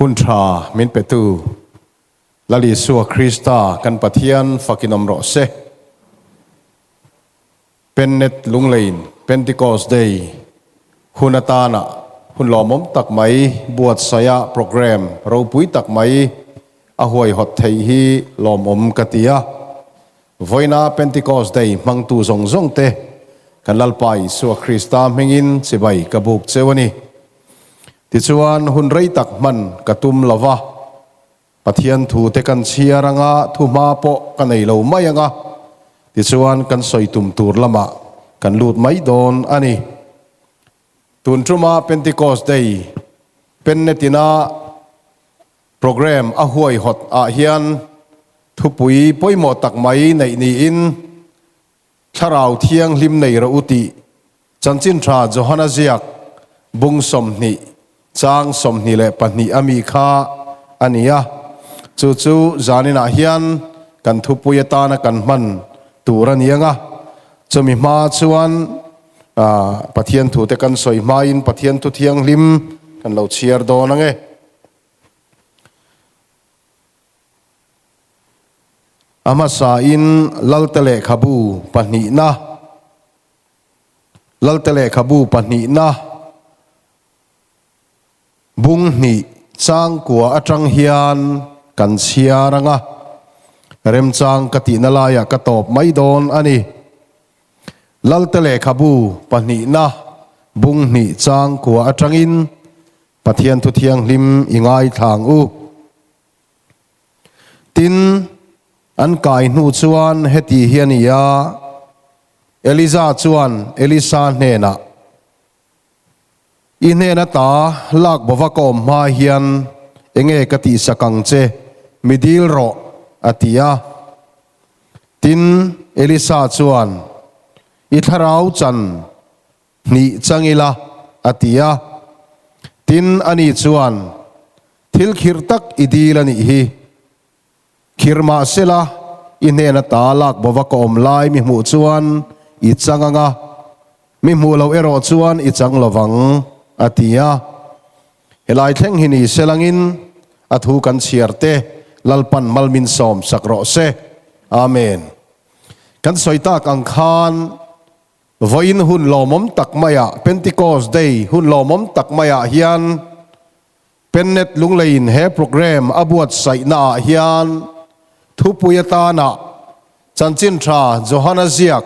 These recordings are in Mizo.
Hun tha min petu Lal Isua Krista kan Pathian fakin awm rawh se. Pennet Lunglein Pentecost Day hun atana hun lawmawm tak mai buatsaia programme ropui tak mai a huaihawt theih hi lawmawm ka ti a. Vawiina Pentecost Day hmangtu zawng zawng te kan Lalpa Isua Krista hmingin chibai ka buk cheu a ni. Tichuan hun rei tak hman ka tum lo va, Pathian thu te kan chhiar anga thu hma pawh ka nei lo mai anga, tichuan kan sawi tum tur lamah kan lut mai dawn a ni. Tun tuma Pentecost Day Pennetina Programme a huaihawt ah hian thupui pawimawh tak mai neih niin Thlarau Thianghlim nei rawh u tih Chanchin Tha Johana ziak bung 20 chang 22 a mi kha a ni a. Chu chu zaninah hian kan thupui atana kan hman tur a ni ang a. Chumi hma chuan Pathian thute kan sawi hmain Pathian Thu Thianghlim kan lo chhiar dawn ang e. A hmasain Lalte lehkhabu pahnihna, Lalte lehkhabu pahnihna bung hnih changkua atang hian kan chhiar ang a, remchang ka tihna laiah ka tawp mai dawn a ni. Lalte lehkhabu pahnihna bung hnih changkua atangin Pathian Thu Thianghlim i ngaithla ang u. Tin, an kai hnu chuan heti hi a ni a, Eliza chuan Elisa hnenah, I hnen ata lak bova ka awm hma hian enge ka tihsak ang che, mi dil rawh, a ti a. Tin, Elisa chuan, I thlarau chan Hnih chang ila, a ti a. Tin, ani chuan, Thil khirh tak i dil a nih hi. Khirh mah sela, i hnen ata lak bova ka awm lai mi hmuh chuan i chang ang a, mi hmuh loh erawh chuan i chang lovang, a ti a. Helai thleng hi ni selangin a thu kan chhiar te Lalpan malmin sawm sak rawh se. Amen. Kan sawi tak ang khan Vawiin hun lawmawm tak maiah, Pentecost Day hun lawmawm tak maiah hian Pennet Lungleiin he programme a buatsaihna ah hian thupui atana Chanchin Tha Johana ziak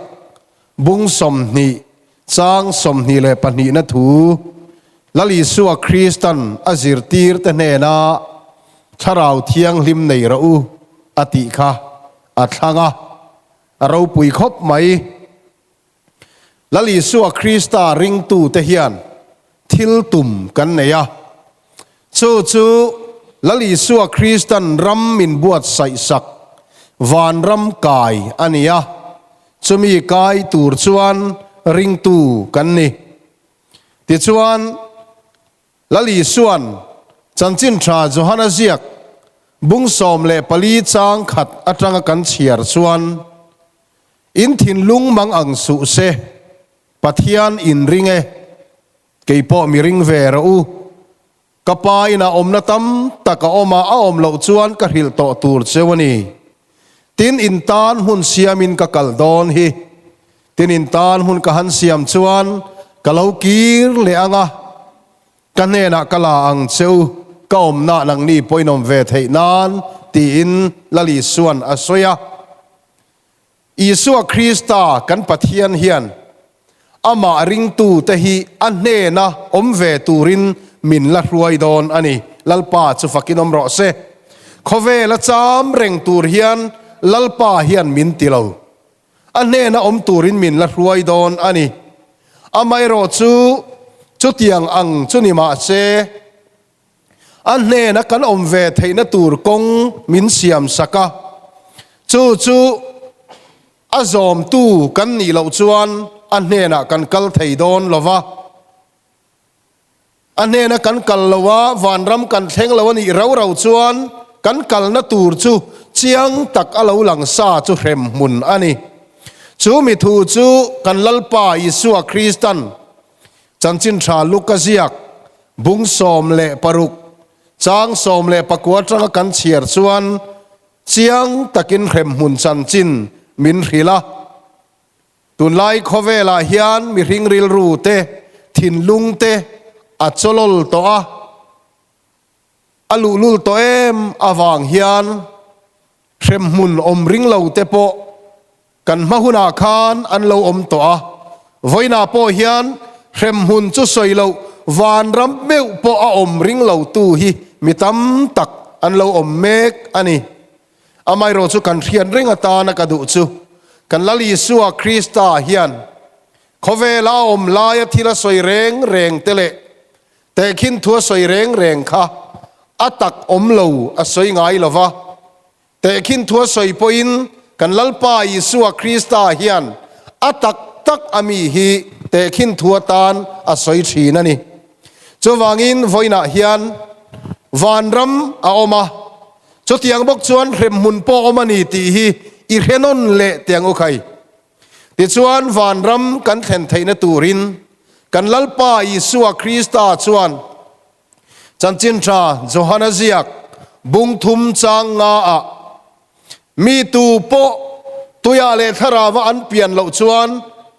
bung 20 chang 22 na thu Lal Isua Kristan a zirtir te hnena Thlarau Thianghlim nei rawh u a tih kha a thlang a. A ropui khawp mai. Lal Isua Krista ringtute hian thil tum kan nei a. Chu chu Lal Isua Kristan ram min buatsaih sak vanram kai a ni a. Chumi kai tur chuan ringtu kan ni. Tichuan. Lal Isua'n Chanchin Tha Johana ziak bung 14 chang khat atanga kan chhiar chuan, In thinlung mang ang suh se, Pathian in ring e, kei pawh mi ring ve rawh u. Ka pa inah awmna tam tak a awm a, a awm loh chuan ka hrilh tawh tur cheu a ni. Tin, in tan hmun siamin ka kal dawn hi. Tin, in tan hmun ka han siam chuan ka lo kir leh ang a, ka hnenah ka la ang che u, ka awmnah nangni pawhin awm ve theih nan, tiin Lal Isua'n a sawi a. Isua Krista kan Pathian hian amah ringtute hi a hnena awm ve turin min la hruai dawn a ni. Lalpa chu fakin awm rawh se. Khawvela cham reng tur hian Lalpa hian min ti lo. A hnena awm turin min la hruai dawn a ni. Amaherawh chu chutiang ang chu ni mah se, a hnena kan awm ve theihna tur kawng min siam sak a, chu chu a zawmtu kan nih loh chuan a hnenah kan kal thei dawn lo va. A hnena kan kal lo a, vanram kan thleng lo a nih rau rau chuan kan kalna tur chu chiang tak a lo lang sa chu hrem hmun a ni. Chu mi thu chu kan Lalpa Isua Kristan Chanchin Tha Luka ziak bung 16 Chang 19 atanga kan chhiar chuan chiang takin hremhmun chanchin min hrilh a. Tunlai khawvelah hian mihring rilru te, thinlung te a chawlawl tawh a, a luhlul tawh em avang hian hremhmun awm ring lo te pawh kan hma hunah khan an lo awm tawh a. Vawiinah pawh hian hremhmun chu sawi loh vanram meuh pawh a awm ring lo tu hi mi tam tak an lo awm mek a ni. Amaherawh chu kan hriat reng atana ka duh chu kan Lal Isua Krista hian khawvela a awm laia thil a sawi reng reng te leh tehkhin thu a sawi reng reng kha a tak awm lo a sawi ngai lo va. Tehkhin thu a sawi pawhin kan Lalpa Isua Krista hian a tak tak a mi hi tehkhin thu atan a sawi thin a ni. Chuvangin vawiinah hian vanram a awm a, Chutiang bawk chuan hremhmun pawh awm a ni tih hi i hre nawn leh teh ang u khai. Tichuan vanram kan thlen theihna turin kan Lalpa Isua Krista chuan Chanchin Tha Johana ziak bung thum chang ngaah mi tu pawh tuiah leh thlarava an pian loh chuan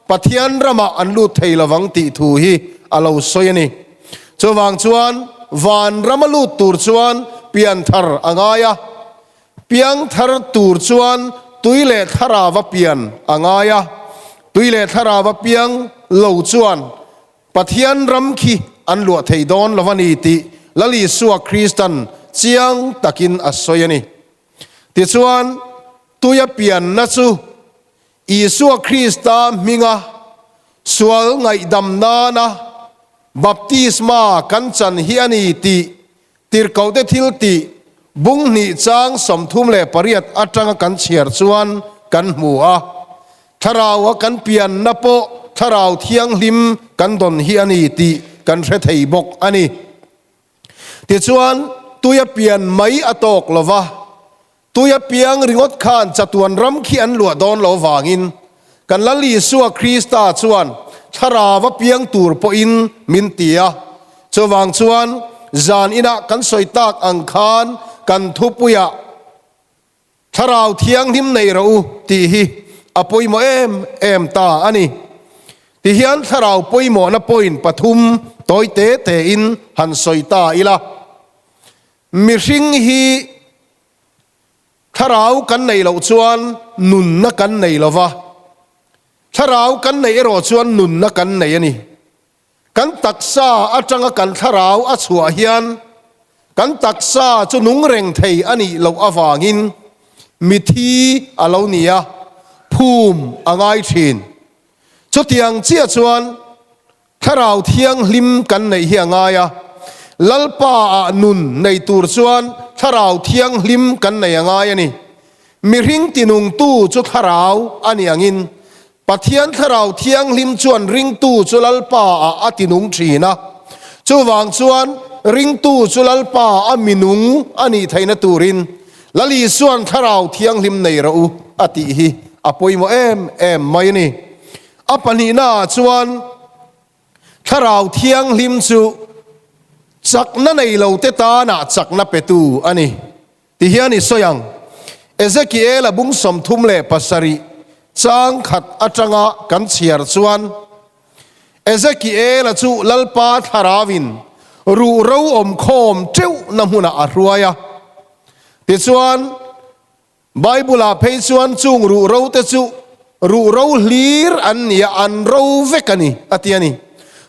Pathian ramah an lut thei lovang tih thu hi a lo sawi a ni. Chuvang chuan vanram a lut tur chuan pianthar a ngai a, piangthar tur chuan tui leh thlarava pian a ngai a, tui leh thlarava piang lo chuan Pathian ram khi an luah thei dawn lo a ni tih Lal Isua Kristan chiang takin a sawi a ni. Tichuan, tuia pianna chu Isua Krista hminga sual ngaihdam nana baptisma kan chan hi a ni tih Tirhkohte thiltih bung hnih chang 38 atanga kan chhiar chuan kan hmu a. Thlarau a kan pianna pawh Thlarau Thianghlim kan dawn hi a ni tih kan hre thei bawk a ni. Tichuan, tuia pian mai a tawk lova, Tui a piang ringawt khan chatuan ram khi an luah dawn lo vangin kan Lal Isua Krista chuan thlarau a piang tur pawhin min ti a. Chuvang chuan zan inah kan sawi tak ang khan kan thupuiah Thlarau Thianghlim nei rawh u tih hi a pawimawh em em ta a ni. Tihian thlarau pawimawhna point pathum tawi te tein han sawi ta ila. Mihring hi thlarau kan neih loh chuan nunna kan nei lo va, thlarau kan neih erawh chuan nunna kan nei a ni. Kan taksa atanga kan thlarau a chhuah hian kan taksa chu nung reng thei a nih loh avangin mithi a lo ni a, phum a ngai thin. Chutiang chiah chuan Thlarau Thianghlim kan neih hi a ngai a, Lalpa ah nun nei tur chuan Thlarau Thianghlim kan nei a ngai a ni. Mihring tinungtu chu Thlarau a ni angin, Pathian Thlarau Thianghlim chuan ringtu chu Lalpa ah a tinung thin a. Chuvang chuan ringtu chu Lalpa a minung a nih theihna turin Lal Isuan Thlarau Thianghlim nei rawh u a tih hi a pawimawh em em mai a ni. A pahnihnaah chuan Thlarau Thianghlim chu chakna nei lote tana chakna petu a ni. Tihian i sawi ang, Ezekiel-a bung 37 chang khat atanga kan chhiar chuan, Ezekiel-a chu Lalpa Thlarauin ruhro awmkhawm teuhna hmunah a hruai a. Tichuan, Bible-ah phei chuan chung ruhro te chu ruhro hlir an ni a, an ro vek a ni, a ti a ni.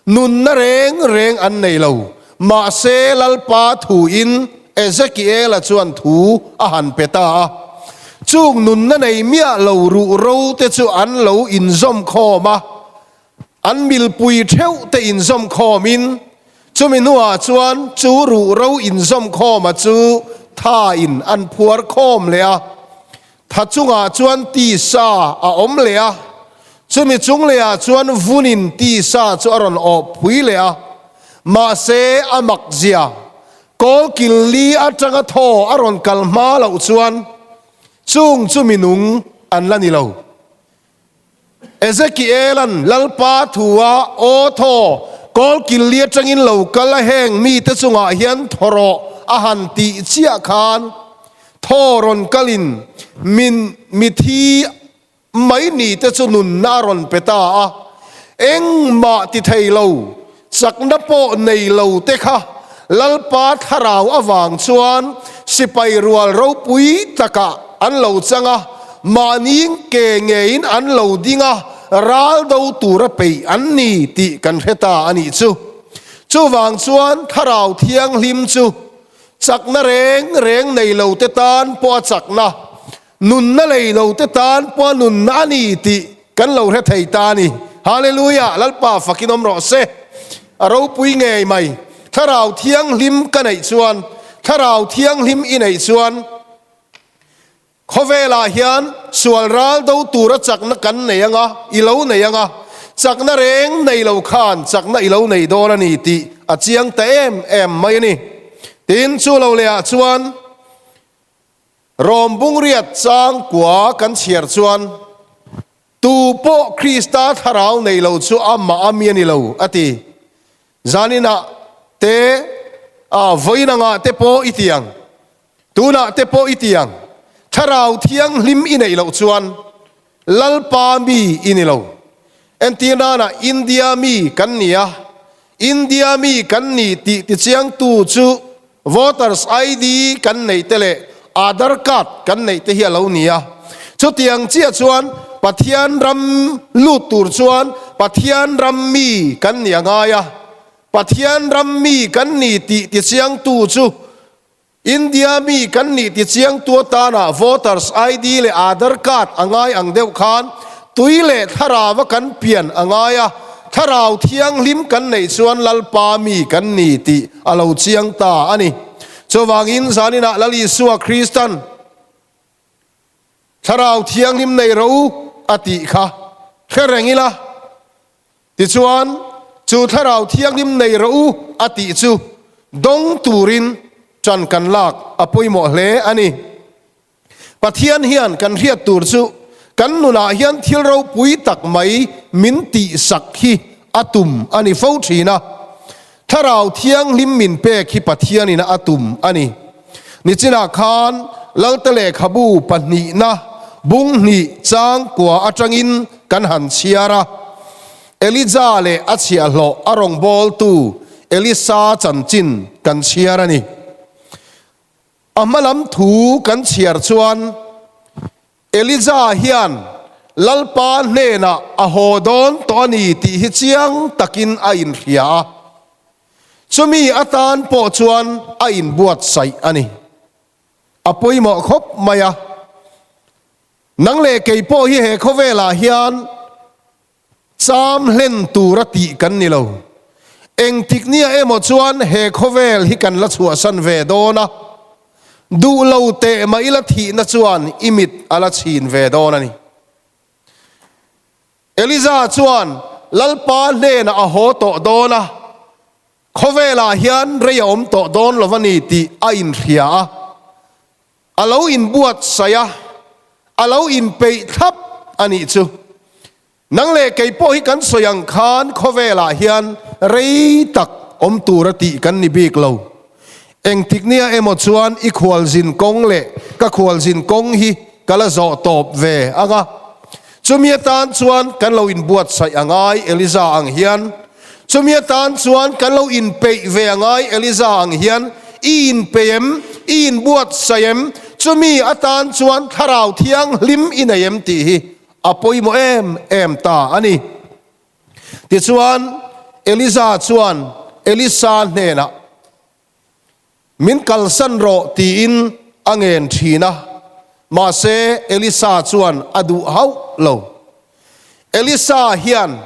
Nunna reng reng an nei lo. Mahse, Lalpa thuin Ezekiel-a chuan thu a han pe ta a. Chung nunna nei miah lo ruhro te chu an lo inzawm khawm a, an milpui theuh te inzawm khawmin, Chumi hnuah chuan chu ruhro inzawmkhawma chu thain an phuar khawm leh a, tha chungah chuan tisa a awm leh a, chumi chung lehah chuan vunin tisa chu a rawn awh phui leh a, mahse a mak zia, kawlkil li atanga thaw a rawn kal hma loh chuan chung chu minung an la ni lo. Ezekiela'n Lalpa thu a aw thaw, Kawlkil li atangin lo kal a heng mite chungah hian thaw rawh a han tih chiah khan thaw rawn kalin min mithi mai ni te chu nunna a rawn pe ta a, engmah ti thei lo, chakna pawh nei lo te kha Lalpa thlarau avang chuan sipai rual ropui takah an lo chang a, mahni ke ngeiin an lo ding a, ral do tura peih an ni tih kan hre ta a nih chu. Chuvang chuan Thlarau Thianghlim chu chakna reng reng nei lo te tan pawh a chakna, nunna lei lo te tan pawh a nunna a ni tih kan lo hre thei ta a ni. Hallelujah! Lalpa fakin awm rawh se. A ropui ngei mai. Thlarau Thianghlim ka neih chuan, Thlarau Thianghlim i neih chuan, Khawvelah hian sual ral do tura chakna kan nei anga, i lo nei anga, chakna reng nei lo khan chakna i lo nei dawn a ni tih a chiang ta em em mai a ni. Tin, chu lo lehah chuan Rom bungriat changkua kan chhiar chuan, Tu pawh Krista thlarau nei lo chu amah a mi a ni lo, a ti. Zaninah te, a vawiin angah te pawh i ti ang, tunah te pawh i ti ang, Thlarau Thianghlim i neih loh chuan Lalpa mi i ni lo. Entir nana India mi kan ni a, India mi kan ni tih tichiangtu chu Voters ID kan neih te leh Aadhar card kan neih te hi a lo ni a. Chutiang chiah chuan Pathian ram lut tur chuan Pathian ram mi kan ni a ngai a. Pathian ram mi kan ni tih tichiangtu chu India mi kan nih tichiangtu atana Voters ID leh Aadhar card a ngai ang deuh khan tui leh thlarau a kan pian a ngai a, thlarau thianghlim kan neih chuan Lalpa mi kan ni tih a lo chiang ta a ni. Chuvangin zaninah Lal Isua Kristan thlarau thianghlim nei rawh u a tih kha hre reng ila. Tichuan, chu Thlarau Thianghlim nei rawh u a tih chu dawng turin ṭan kan lak a pawimawh hle a ni. Pathian hian kan hriat tur chu kan nunah hian thil ropui tak mai min tihsak hi a tum a ni fo ṭhin a. Thlarau Thianghlim min pek hi Pathianin a tum a ni. Nichinah khan Lalte lehkhabu pahnihna bung hnih chang kua atangin kan han chhiar a. Elija leh a chhiahhlawh a rawngbawltu Elisa chanchin kan chhiar a ni. A hmalam thu kan chhiar chuan Elija hian Lalpa hnenah a haw dawn tawh a ni tih hi chiang takin a inhria a. Chumi atan pawh chuan a inbuatsaih a ni. A pawimawh khawp mai a. Nang leh kei pawh hi he khawvelah hian cham hlen tura tih kan ni lo. Engtik nia emaw chuan he khawvel hi kan la chhuahsan ve dawn a. Duh lo teh mah ila thihna chuan i mit a la chhin ve dawn a ni. Eliza chuan Lalpa hnenah a haw tawh dawn a, khawvelah hian rei a awm tawh dawn lo a ni tih a inhria a. A lo inbuatsaih a, a lo inpeih thlap a nih chu. Nang leh kei pawh hi kan sawi ang khan khawvelah hian rei tak awm tura tih kan ni bik lo. Engtik nia emaw chuan i khualzin kawng leh ka khualzin kawng hi ka la zawh tawp ve ang a. Chumi atan chuan kan lo inbuatsaih a ngai Eliza ang hian. Chumi atan chuan kan lo inpeih ve a ngai Eliza ang hian. I inpeih em? I inbuatsaih em? Chumi atan chuan Thlarau Thianghlim i nei em tih hi a pawimawh em em ta a ni. Tichuan, Eliza chuan Elisa hnenah, Min kalsan rawh tiin a ngen thin a, mahse Elisa chuan a duh hauh lo. Elisa hian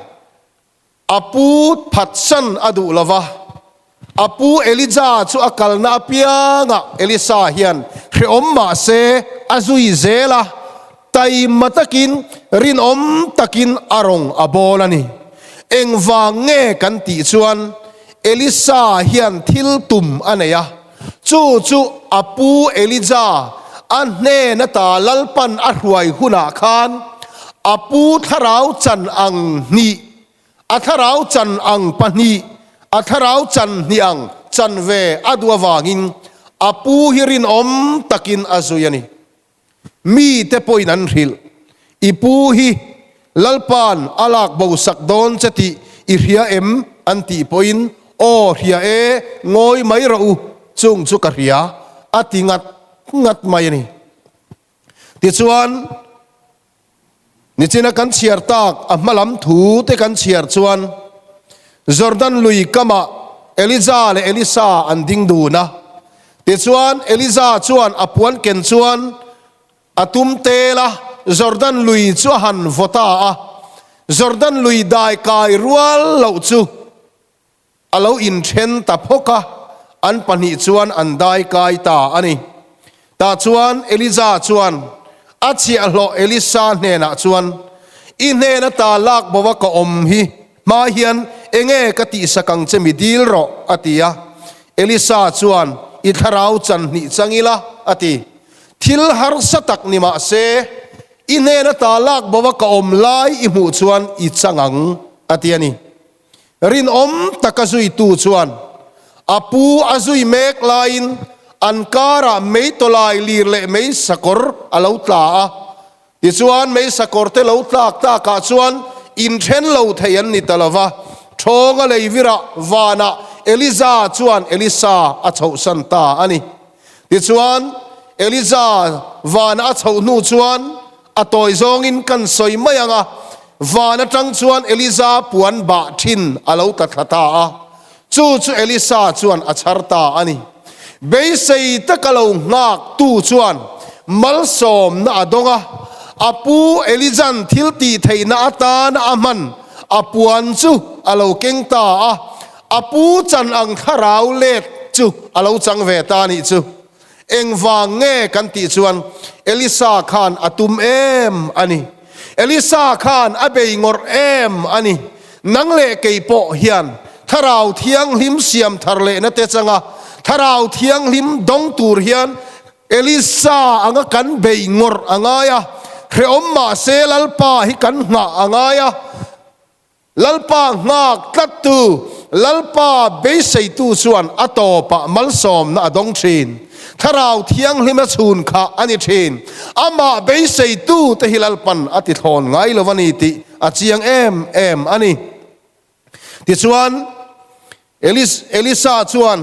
a pu phatsan a duh lo va, a pu Elija chu a kalna apiangah Elisa hian hrehawm mahse a zui zel a, Taima takin, rinawm takin a rawng a bawl a ni. Engvang nge kan tih chuan Elisa hian thil tum a nei a, chu chu a pu Elija a hnen ata Lalpan a hruai hunah khan a pu thlarau chan ang hnih, a thlarau chan ang pahnih, a thlarau chan hnih ang chan ve a duh avangin. A pu hi rinawm takin a zui a ni. Mite pawhin an hrilh, I pu hi Lalpa'n a lak bo sak dawn che tih i hria em? an tih pawhin, Aw, hria e, ngawi mai rawh u, chung chu ka hria, a ti ngat ngat mai a ni. Tichuan, Nichina kan chhiar tak a hma lam thu te kan chhiar chuan Jordan lui kamah Elija leh Elisa an ding dun a. Tichuan Elija chuan a puan ken chuan a tum tel a, Jordan lui chu a han vaw ta a. Jordan lui dai kai rual loh chu A lo inthen ta phawk a, an pahnih chuan an dai kai ta a ni. Tah chuan Elija chuan a chhiahhlawh Elisa hnenah chuan, I hnen ata lak bo a ka awm hi hma hian enge ka tihsak ang che mi dil rawh, a ti a. Elisa chuan, I thlarau chan hnih chang ila, a ti. Thil harsa tak ni mah se, i hnen ata lak bo a ka awm lai i hmuh chuan i chang ang, a ti a ni. Rinawm taka zuitu chuan a pu a zui mek laiin an karah mei tawlai lir leh mei sakawr a lo tla a. Tichuan mei sakawr te lo tlak takah chuan inthen lo thei an ni ta lo va. Thawnga leivirah vanah Eliza chuan Elisa a chhohsan ta a ni. Tichuan Eliza vana a chhoh hnu chuan A tawi zawngin kan sawi mai ang a, van atang chuan Elisa puan bah thin a lo tla thla ta a, chu chu Elisa chuan a chhar ta a ni. Beisei taka lo nghak tu chuan malsawmna a dawng a, a pu Elijan thil tih theihna atana a hman a puan chu a lo keng ta a, a pu chan ang thlarau let chu a lo chang ve ta a nih chu. Engvang nge kan tih chuan Elisa khan a tum em a ni. Elisa khan a bei ngawrh em a ni. Nang leh kei pawh hian Thlarau Thianghlim siam thar lehna te changa Thlarau Thianghlim dawng tur hian Elisa anga kan bei ngawrh a ngai a. Hrehawm mahse Lalpa hi kan nghah a ngai a. Lalpa nghak tlattu, Lalpa beiseitu chuan a tawpah malsawmna a dawng thin. Thlarau Thianghlima chhun kha a ni thin. Amah beiseitu te hi Lalpan a ti thlawn ngai lo a ni tih a chiang em em a ni. Tichuan, Elisa chuan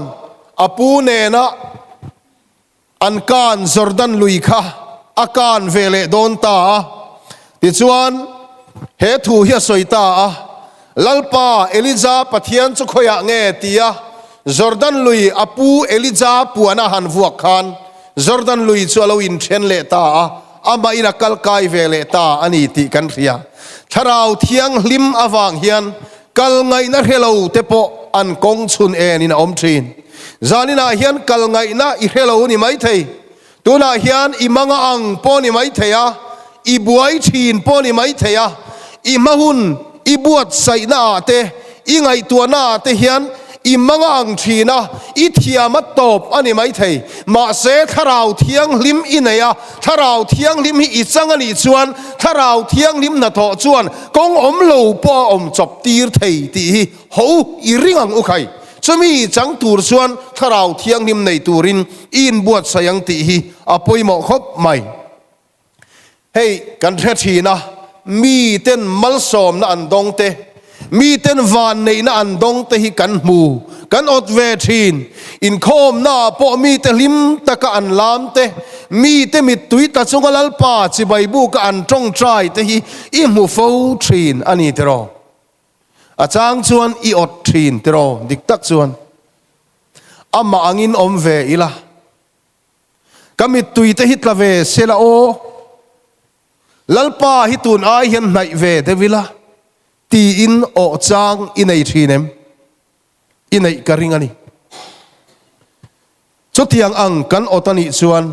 a pu nena An kan Jordan lui kha a kan ve leh dawn ta a. Tichuan, he thu hi a sawi ta a, Lalpa, Elija Pathian chu khawiah nge? tia Jordan lui a pu Elija puan a han vuak khan Jordan lui chu a lo inthen leh ta a, amahin a kal kai ve leh ta a ni tih kan hria. Thlarau Thianghlim avang hian Kal ngaihna hre lo te pawh an kawng chhun enin a awm thin. Zaninah hian kal ngaihna i hre lo ni maithei. Tunah hian i manga ang pawh ni maithei a, i buai thin pawh ni maithei a, i hma hun i buatsaihna ah te, i ngaihtuahna ah te hian i manga ang thin a, i thiam a tawp a ni maithei. Mahse Thlarau Thianghlim i nei a, Thlarau Thianghlim hi i chang a nih chuan Thlarau Thianghlim hnathawh chuan Kawng awm lo pawh a awm chawp tir thei tih hi ho i ring ang u khai. Chumi chang tur chuan Thlarau Thianghlim nei turin i inbuatsaih ang tih hi a pawimawh khawp mai. Hei kan hre thin a, miten malsawmna an dawng te, miten vanneihna an dawng te hi kan hmu, kan awt ve thin. Inkhawmnaah pawh mite hlim taka an lam te, mite mittui tla chunga Lalpa chibai buka an tawngtai te hi i hmu fo thin a ni tiraw? A chang chuan i awt thin tiraw? Dik tak chuan amah angin awm ve ila, ka mittui te hi tla ve sela aw, Lalpa hi tun ai hian hnaih ve deuh ila tiin awh chang i nei thin em? I neih ka ring a ni. Chutiang ang kan awt a nih chuan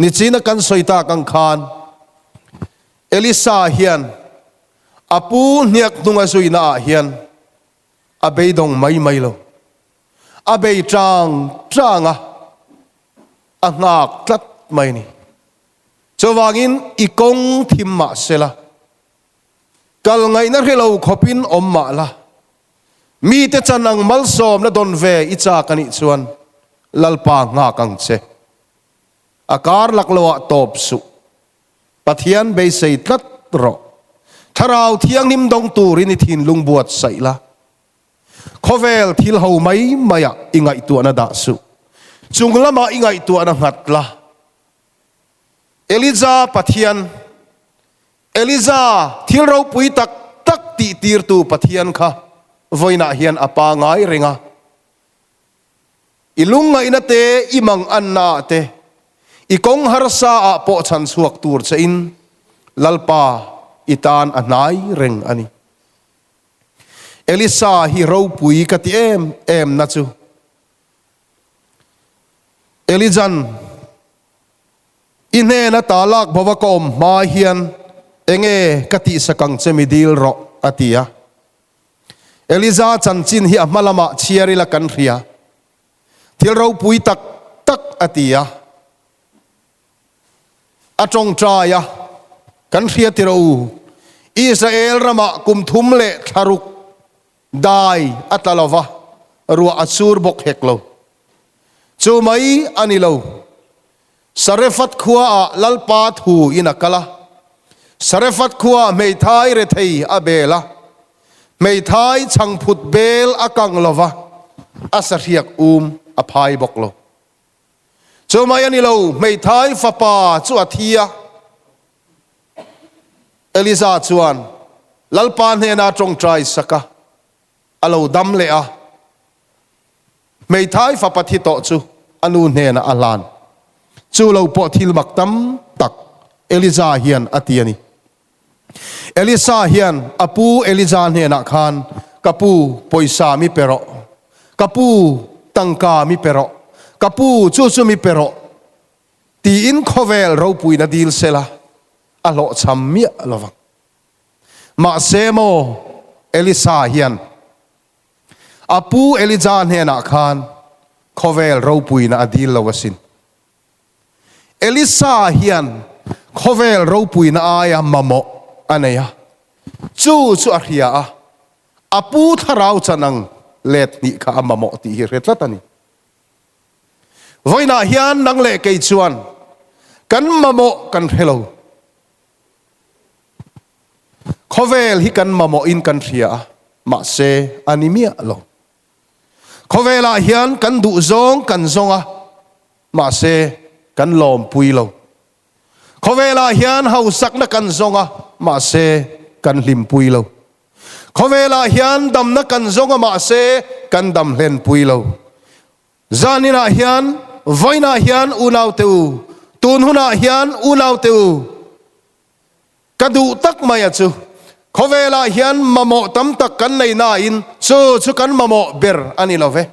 nichina kan sawi tak ang khan Elisa hian a pu hniak hnunga zuina ah hian a beidawng mai mai lo. A bei tang tang a, a nghak tlat mai a ni. Chuvangin i kawng thim mah sela, kal ngaihna hre lo khawpin awm mah la, Mite chan ang malsawmna dawn ve i chak a nih chuan Lalpa nghak ang che. A kar lak lo ah tawp suh. Pathian beisei tlat rawh. Thlarau Thianghlim dawng turin i thinlung buatsaih la. Khawvel thil ho mai maiah i ngaihtuahna dah suh. Chung lamah i ngaihtuahna nghat la. Elija Pathian, Elija thil ropui tak tak tih tirtu Pathian kha vawiinah hian a pangai reng a. I lungngaihna te, i manganna ah te, i kawng harsa ah pawh chhan chhuak tur che in Lalpa i tan a hnai reng a ni. Elisa hi ropui ka ti em em na chu Elijan i hnena ta lak bova ka awm hma hian enge ka tihsak ang che mi dil rawh a ti a. Eliza chanchin hi a hma lamah chhiar ila kan hria. Thil ropui tak tak a ti a. A tawngtai a, Kan hria ti rawh u, Israel ramah kum thum leh thlaruk dai a tla lo va, ruah a sur bawk hek lo. Chu mai a ni lo. Sarefat khuaah Lalpa thu in a kal a. Sarefat khuaah hmeithai rethei a bel a. Hmeithai chhangphut bel a kang lo va, a sahriak um a phai bawk lo. Chu mai a ni lo, hmeithai fapa chu a thi a. Eliza chuan Lalpa hnena tawngtai sak a, a lo dam leh a. Hmeithai fapa thi tawh chu a nu hnenah a hlan. Chu lo pawh thil mak tam tak Elija hian a ti a ni. Elisa hian a pu Elija hnenah khan, Ka pu, pawisa mi pe rawh. Ka pu, tangka mi pe rawh. Ka pu, chu chu mi pe rawh, tiin khawvel ropuina dil sela a hlawhchham miah lo vang. Mahse maw, Elisa hian A pu Elija hnenah khan khawvel ropuina a dil lo asin. Elisa hian khawvel ropuina aia mamawh a nei a, chu chu a hria a, a pu thlarau chan ang let hnih kha a mamawh tih hi hre tlat a ni. Vawiinah hian nang leh kei chuan kan mamawh kan hre lo. Khawvel hi kan mamawhin kan hria a, mahse a ni miah lo. Khawvelah hian kan duh zawng kan zawng a, mahse kan lawmpui lo. Khawvelah hian hausakna kan zawng a, mahse kan hlimpui lo. Khawvelah hian damna kan zawng a, mahse kan dam hlenpui lo. Zaninah hian, vawiinah hian unaute u, tun hunah hian unaute u, ka duh tak mai a chu. Khawvelah hian mamawh tam tak kan nei nain chu chu kan mamawh ber a ni lo ve.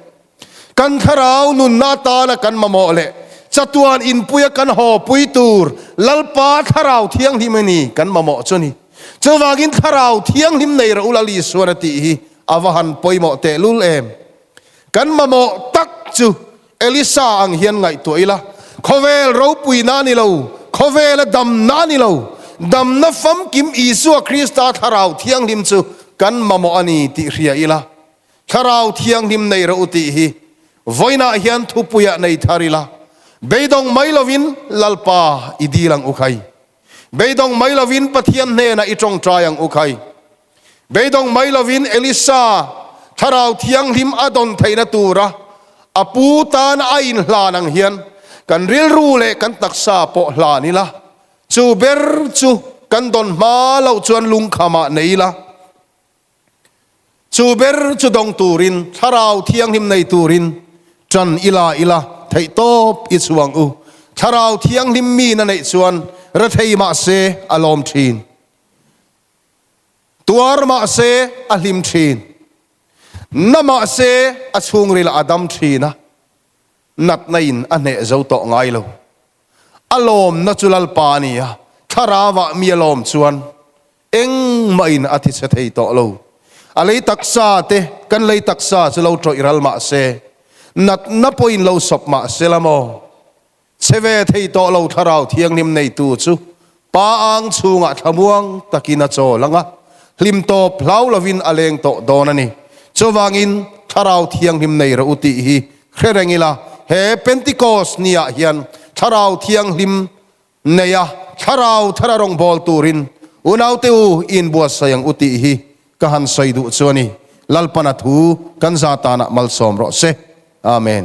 Kan thlarau nunna atana kan mamawh leh chatuan inpuia kan haw pui tur Lalpa Thlarau Thianghlim a ni kan mamawh chu ni. Chuvangin Thlarau Thianghlim nei rawh u Lal Isuan a tih hi a va han pawimawh tehlul em. Kan mamawh tak chu Elisa ang hian ngaihtuah ila, khawvel ropuina a ni lo, khawvela damna a ni lo, damna famkim Isua Krista Thlarau Thianghlim chu kan mamawh a ni tih hria ila, Thlarau Thianghlim nei rawh u tih hi vawiinah hian thupuiah nei thar ila, beidawng mai lovin Lalpa i dil ang u khai. Beidawng mai lovin Pathian hnenah i tawngtai ang u khai. Beidawng mai lovin Elisa Thlarau Thianghlim a dawn theihna tura a pu tana a inhlan ang hian kan rilru leh kan taksa pawh hlan ila, chu ber chu kan dawn hma loh chuan lungkhamah nei ila, chu ber chu dawng turin Thlarau Thianghlim nei turin ṭan ila ila theihtawp i chhuang u. Thlarau Thianghlim mi na neih chuan rethei mahse a lawm ṭhin. Tuar mahse a hlim thin. Na mahse a chhungril a dam thin a, natna in a hneh zo tawh ngai lo. A lawmna chu Lalpa a ni a, thlarauah mi a lawm chuan engmah in a tichhe thei tawh lo. A lei taksa te kan lei taksa chu lo tawih ral mahse, natna pawhin lo sawp mahse la maw? Che ve thei tawh lo Thlarau Thianghlim neitu chu Pa ang chhungah thlamuang takin a chawl ang a, hlim tawp hlau lovin a leng tawh dawn a ni. Chuvangin Thlarau Thianghlim nei rawh u tih hi hre reng ila, He Pentikos niah hian Thlarau Thianghlim neia Thlarau thara rawngbâwl tûrin unaute u i inbuatsaih ang u tih hi ka han sawi duh chu a ni. Lalpana thu kan za tânah malsâwm rawh se. Amen.